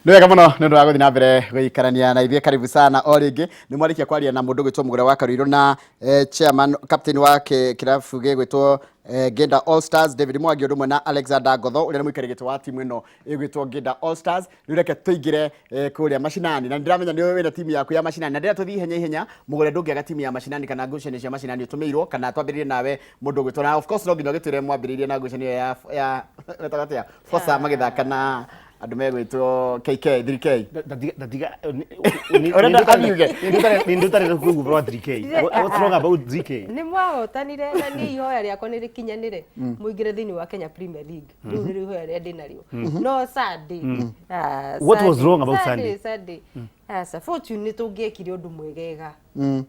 Nĩ wega mũno nĩ ũndũ wa gũthiĩ na mbere gũikarania na ithuĩ. Karibu sana o rĩngĩ. Nĩ mwarĩkia kwaria na mũndũ gwĩtwo Mũgũre wa Karuirũ na chairman, captain wa kĩrabu gĩgwĩtwo Ngĩnda All Stars, David Mwangi, ũndũ ũmwe na Alexander Ngotho, ũrĩa nĩ mũikarĩri gĩtĩ wa timu ĩno ĩgwĩtwo Ngĩnda All Stars. Rĩu reke tũingĩre kũrĩa macinani, na nĩndĩramenya nĩ wĩna timu yaku ya macinani, na ndĩrenda tũthiĩ ihenya ihenya. Mũgũre, ndũngĩaga timu ya macinani kana ngucanio cia macinani ũtũmĩirwo, kana twambĩrĩrie nawe, mũndũ ũgwĩtwo, na of course no nginya ũgĩtwĩre mwambĩrĩirie na ngucanio ya wetaga atĩa, Fosa magĩthaka na andũ megwĩtwo KK 3K. Ndatiga. Ũrenda athiuge? Nĩ ndũtarĩ kuigua ũhoro wa 3K. What's wrong about 3K? Nĩ mwahotanire, na niĩ ihoya rĩakwa nĩ rĩkinyanĩre, mũingĩre thĩinĩ wa Kenya Premier League. Rĩu nĩrĩo ihoya rĩrĩa ndĩnarĩo. No Sunday, ah, What was Sunday, wrong about Sunday? Sunday, aca, Fortune nĩ tũngĩekire ũndũ mwegega, nĩ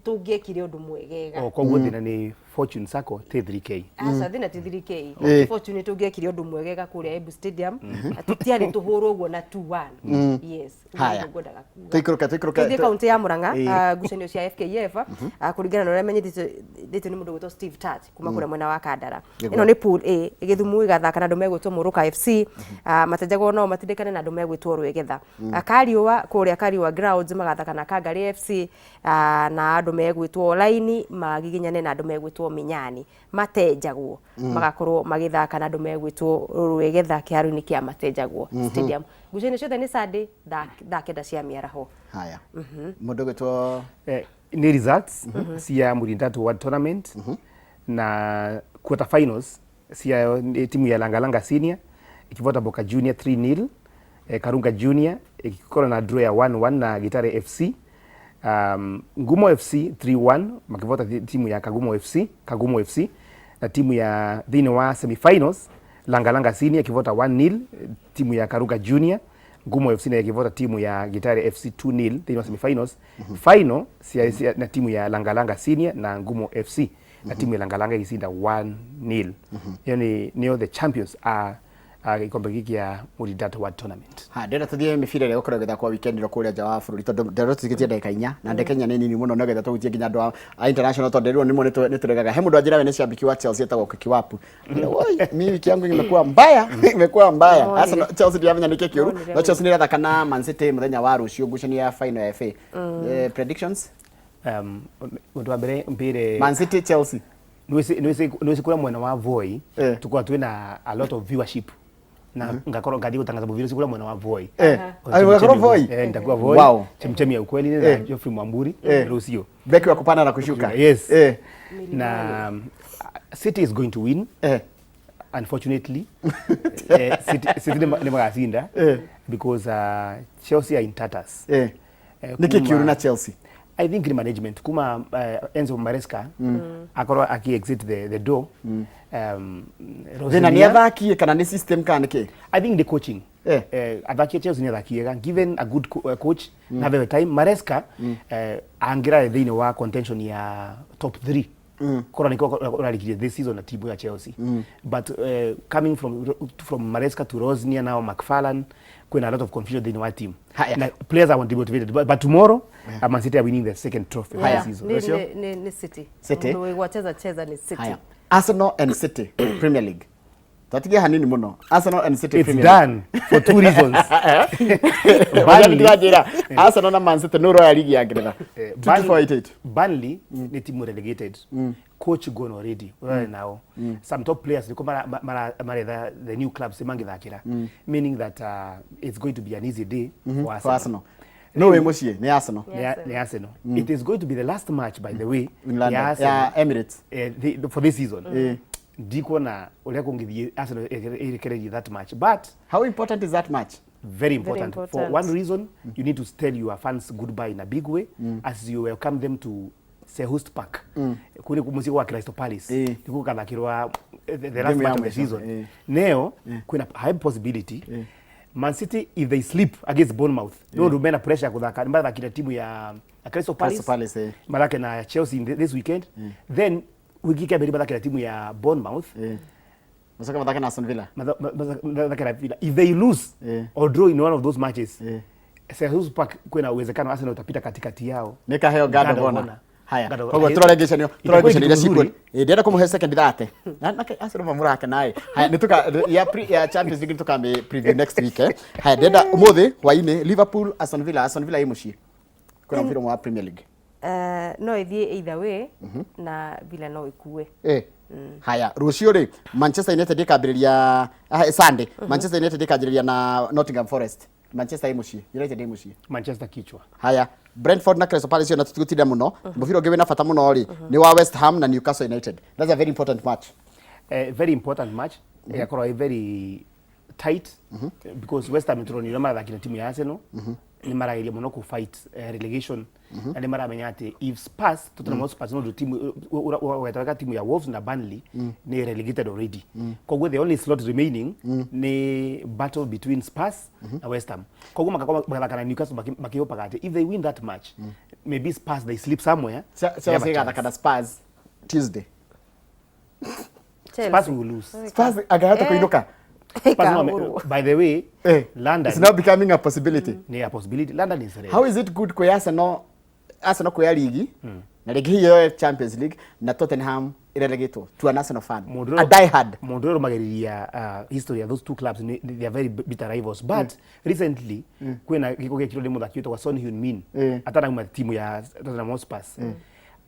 tũngĩekire ũndũ mwegega. Oh, koguo thĩna nĩ Fortune Sacco ti 3K? Aca, thĩna ti 3K. Eh. Fortune nĩ tũngĩekire ũndũ mwegega kũrĩa Embu Stadium, na tũtiarĩ tũhũrwo ũguo na 2-1. Yes, ũguo Haya. nĩguo ngwendaga kuga. Tũikũrũke, tũikũrũke. Tũthiĩ kaunti ya Murang'a. Ĩĩ. Ngucanio cia FKF, kũringana na ũrĩa menyithĩtio nĩ mũndũ gwĩtwo Steve Touch kuma kũrĩa mwena wa Kandara. Ĩno nĩ pool A. Gĩthumu ĩgathaka na andũ megwĩtwo Mũrũka FC, Matenjagwo no matindĩkane na andũ megwĩtwo Rwĩgetha. Kariũa kũrĩa Kariũa Grounds magathaka na Kangarĩ FC, na andũ megwĩtwo Laini magiginyane na andũ megwĩtwo Minyani. Matenjagwo magakorwo magĩthaka na andũ megwĩtwo Rwĩgetha kĩharo-inĩ kĩa Matenjagwo Stadium. Ngucanio ciothe nĩ Sunday thaa 9 cia mĩaraho. Haya, mũndũ ũgwĩtwo Nĩ results cia Murindatu World Tournament na quarter finals cia nĩ timu ya Langalanga Senior ikivota Boka Junior 3-0, Karunga Junior ikikorwo na draw ya 1-1 na Gitare FC, Ngumo FC 3-1 makivota timu ya Kagumo FC, Kagumo FC, na timu ya thĩinĩ wa semifinals, Langalanga Senior ikivota 1-0 timu ya Karunga Junior, Ngumo FC nayo ikivota timu ya Gitare FC 2-0 thĩinĩ wa semifinals. Final cia na timu ya Langalanga Senior na Ngumo FC, na timu ya Langalanga igicinda 1-0. Ĩyo nĩ nĩyo the champions a gĩkombe gĩkĩ kĩa Mũrindata World Tournament. Ha, ndĩrenda tũthiĩ mĩbira ĩrĩa ĩgũkorwo ĩgĩthakwo weekend ĩno kũrĩa nja wa bũrũri, tondũ ndĩrenda tũtigĩtie ndagĩka 4, na ndagĩka 4 nĩ nini mũno nĩgetha tũhutie nginya andũ a international, tondũ ndĩrwo nĩmo nĩtũregaga. He mũndũ anjĩra we nĩ shabiki wa Chelsea etagwo Kiwapu. Woi, mi wiki yangu imekuwa mbaya, imekuwa mbaya. Monire. Arsenal, Chelsea ndiramenya nĩkĩ kĩũru. Monire. No Chelsea nĩ ĩrathaka na Man City mũthenya wa rũciũ, ngucanio ya final ya FA. Predictions? Ũndũ wa mbere mbĩre Man City, Chelsea. Nĩwĩci kũrĩa mwena wa Voi tukoragwo twĩna a lot of viewership na ngakorwo ngathiĩ gũtangatha mũbira ũcio kũrĩa mwena wa Voi. Ai, ũgakorwo Voi? Eh, nitakuwa Voi. Chemchemi ya ukweli na Geoffrey Mwamburi rũciũ. Beki wa kupanda na kushuka. Yes. Na City is going to win. Unfortunately, City nĩ magacinda because Chelsea are in tatters. Nĩkĩ kĩũru na Chelsea? I think ni management kuma Enzo Maresca akorwo aki exit the door. Thĩna nĩ athaki kana nĩ system kana nĩ kĩ? I think the coaching. Athaki a Chelsea nĩ athaki ega given a good coach na have time. Maresca angĩra thĩinĩ wa contention ya top 3 korwo nĩkĩo ũrarikirie this season na timu ya Chelsea, but coming from Maresca to Rosenior, now McFarlane, kwĩna a lot of confusion thĩinĩ wa team. Haya. Na players are demotivated, but tomorrow Man City are winning the second trophy of the season. Nĩ Rũciũ? nĩ City. City? Mũndũ wĩ cheza cheza nĩ City. Haya. Arsenal and City, Premier League. Twatigia hanini mũno. Arsenal and City It's Premier League. done for two reasons. Burnley. Ndĩranjĩra Arsenal na Man City nĩ ũroya ligi ya Ngeretha. 2488. Burnley nĩ timu relegated, coach gone already, urare nao some top players niko maretha the new clubs mangĩthakĩra, meaning that it's going to be an easy day for For Arsenal. Arsenal. No wĩ mũciĩ nĩ Arsenal. Nĩ nĩ Arsenal. It is going to be the last match, by the way, In London. ya Arsenal Ya Emirates. For this season. Ndikuona ũrĩa kũngĩthiĩ Arsenal ĩrekererie that match, but How important is that match? Very important. For Important. one reason, you need to tell your fans goodbye in a big way as you welcome them to Selhurst Park. Kuri muciĩ wa Crystal Palace. Nikuo gũgathakĩrwa the last Game ya match of the mwisho, season. Neo kwina high possibility Man City, if they sleep against Bournemouth, no ũndũ mena pressure ya gũthaka, nĩ mathakire timu ya Crystal Palace, Crystal Palace, eh. mathake na Chelsea in this weekend, then wiki kĩa mbere mathakĩra timu ya Bournemouth. Macoke mathake na Aston Villa. Mathakĩra Villa. If they lose or draw in one of those matches, Selhurst Park kwina uwezekano Arsenal itapita katikati yao. Nĩ kaheo Guard Guard of of Honor. Honor. Haya, Ngatho- koguo turore ngecanio, turore Itakuwa ngecanio iria kitu cikuo. nzuri. Ĩ, ndĩrenda kũmũhe second thate. Na na Arsenal mamũrake naĩ. Haya, nĩ tuka ya Champions League tukame preview next week eh. Haya, ndĩrenda ũmũthĩ hwainĩ Liverpool Aston Villa, Aston Villa ĩ mũciĩ. Kwĩna mũbira ũmwe wa Premier League. No ĩthiĩ either way na Villa no ĩkue. Eh. Haya, rũciũ rĩ Manchester United ĩkambĩrĩria Sunday. Manchester United ĩkanjĩrĩria na Nottingham Forest. Manchester ĩ mũciĩ, United ĩ mũciĩ. Manchester kichwa. Haya, Brentford na Crystal Palace ona tũtigũtinda mũno. Mũbira ũngĩ wĩna bata mũno rĩ nĩ wa West Ham na Newcastle United. That's a very important match. Very important match. Ĩgakorwo ĩ very tight because West Ham tũronire marathakire timu ya Arsenal, nĩ marageria mũno kũ fight relegation, na nĩ maramenya atĩ if Spurs, Tottenham Hotspur no timu ũgetaweka timu ya Wolves na Burnley nĩ relegated already, koguo the only slot remaining nĩ battle between Spurs na West Ham. Koguo magakorwo magathaka na Newcastle makĩhopaga atĩ if they win that match, maybe Spurs they slip somewhere, they have a Chelsea chance. ĩgathaka na Spurs Tuesday. Spurs will lose. Spurs angahota kũinũka. Spurs no, Ĩkahũrwo. by the way, Eh, London it's now becoming a possibility. ni a possibility. London is red. How is it good kwĩ Arsenal kuoya ligi na rĩngĩ hihi yoe Champions League na Tottenham ĩrelegĩtwo to an Arsenal fan, a die hard? Mundu ũrĩa ũrũmagĩrĩria history ya those two clubs, they are very bitter rivals, but recently kwĩna gĩko gĩekirwo nĩ mũthaki wĩtagwo Son Heung-min atanauma timu ya Tottenham Hotspur.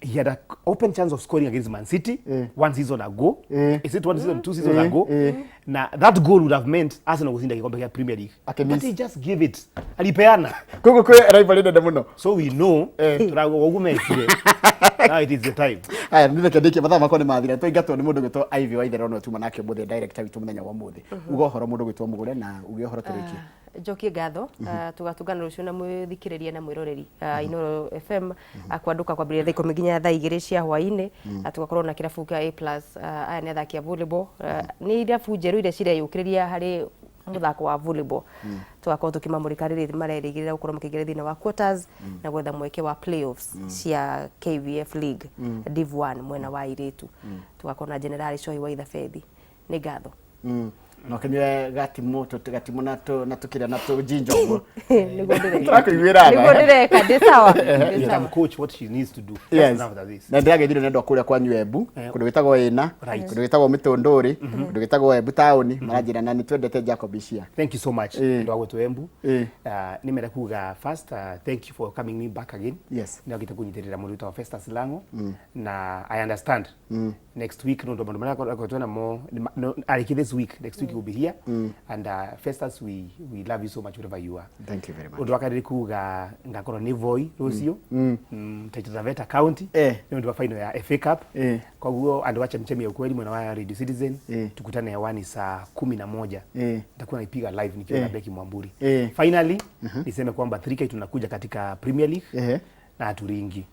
He had an open chance of scoring against Man City one season ago. Is it one season, two seasons ago? Na that goal would have meant Arsenal gũcinda gĩkombe kĩa Premier League. Akĩmiss. But he just gave it. Alipeana. Koguo kwĩ rivalry nene mũno. So we know tũrauga ũguo mekire. Now it is the time. Aya, nĩ reke ndĩkie, mathaa makwa nĩ mathira. Twaingatwo nĩ mũndũ gwĩtwo Ivy Waitherero, nĩwe tuma nake ũmũthĩ, director witũ mũthenya wa ũmũthĩ. Uga ũhoro mũndũ gwĩtwo Mũgũre na uge ũhoro tũrĩkie. Njokie ngatho, tũgatũngana rũciũ na mwĩthikĩrĩria na mwĩroreri Inooro FM, kwandũka kwambĩrĩria thaa 10 nginya thaa 2 cia hwaĩ-inĩ. Tũgakorwo na kĩrabu kĩa A Plus. Aya nĩ athaki a volleyball, nĩ irabu njerũ iria cireyũkĩrĩria harĩ mũthako wa volleyball. Tũgakorwo tũkĩmamũrĩka rĩrĩ marerĩgĩrĩra gũkorwo makĩingĩra thĩinĩ wa quarters na gwetha mweke wa playoffs cia KVF League Div 1 mwena wa airĩtu. Tũgakorwo na Generali Cohi wa Ithabethi. Nĩ ngatho. No kĩnyue gatimũ gatimũ na tũkĩrĩa na tũjinja ũguo. Nĩguo ndĩreka. Tũrakũiguĩra tha. Nĩguo ndĩreka, ndĩ sawa, ndĩ You sawa. can coach what she needs to do. Just enough of this. Na ndĩrageithire nĩ andũ a kũrĩa kwanyu Embu, kũndũ gwĩtagwo Ĩna, kũndũ gwĩtagwo Mĩtũndũrĩ, kũndũ gwĩtagwo Embu taũni, maranjĩra na nĩ twendete Jacob Ishia. Thank you so much. Ndo agwetwo Embu. Nimera kuga first, thank you for coming me back again. Nĩ kunyitirira mũndũ wĩtagwo Festus Lango na I understand next week no ndo maũndũ marĩa akoretwo namo no, arĩkie this week, next week will be here and Festus, we love you so much wherever you are. Thank you very much. Ũndũ wa kerĩ kuga ngakorwo nĩ Voi rũciũ, Taita Taveta County, nĩ ũndũ wa final ya FA Cup. Koguo andũ a Chemchemi ya Ukweli mwena wa Radio Citizen, tukutane hewani saa 11. Nitakuwa naipiga live nikiwa na Becky Mwamburi. Finally niseme kwamba 3K tunakuja katika Premier League na haturingi.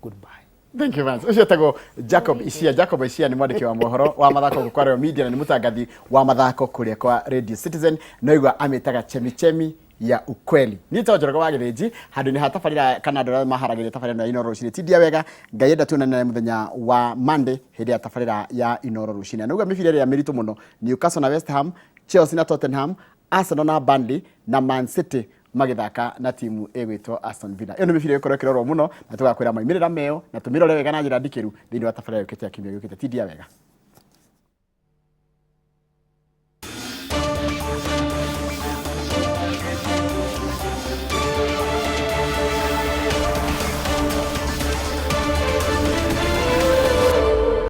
Goodbye. Thank you very much. Ũcio etagwo Jacob Ishia. Jacob Ishia nĩ mwandĩki wa mohoro wa mathako gũkũ kwa Royal Media na nĩ mũtangathi wa mathako kũrĩa kwa Radio Citizen. No igua amĩtaga Chemichemi ya Ukweli. Niĩ njĩtagwo Njoroge wa Gĩthĩnji, handũ-inĩ ha tabarĩra kana andũ arĩa maharagĩrĩria tabarĩra ĩno ya Inooro rũcinĩ. Tindia wega, Ngai enda tuonane mũthenya wa Monday hĩndĩ ya tabarĩra ya Inooro rũcinĩ. Na nĩguo mĩbira ĩrĩa mĩritũ mũno, Newcastle na West Ham, Chelsea na Tottenham, Arsenal na Burnley na Man City magĩthaka na timu ĩgwĩtwo Aston Villa. Ĩyo nĩ mĩbira ĩgũkorwo ĩkĩrorwo mũno na tũgakwĩra maumĩrĩra meyo na tũmĩrore wega na njĩra ndikĩru thĩinĩ wa tabarĩra yũkĩte ya kiumia gĩũkĩte. Tindia wega.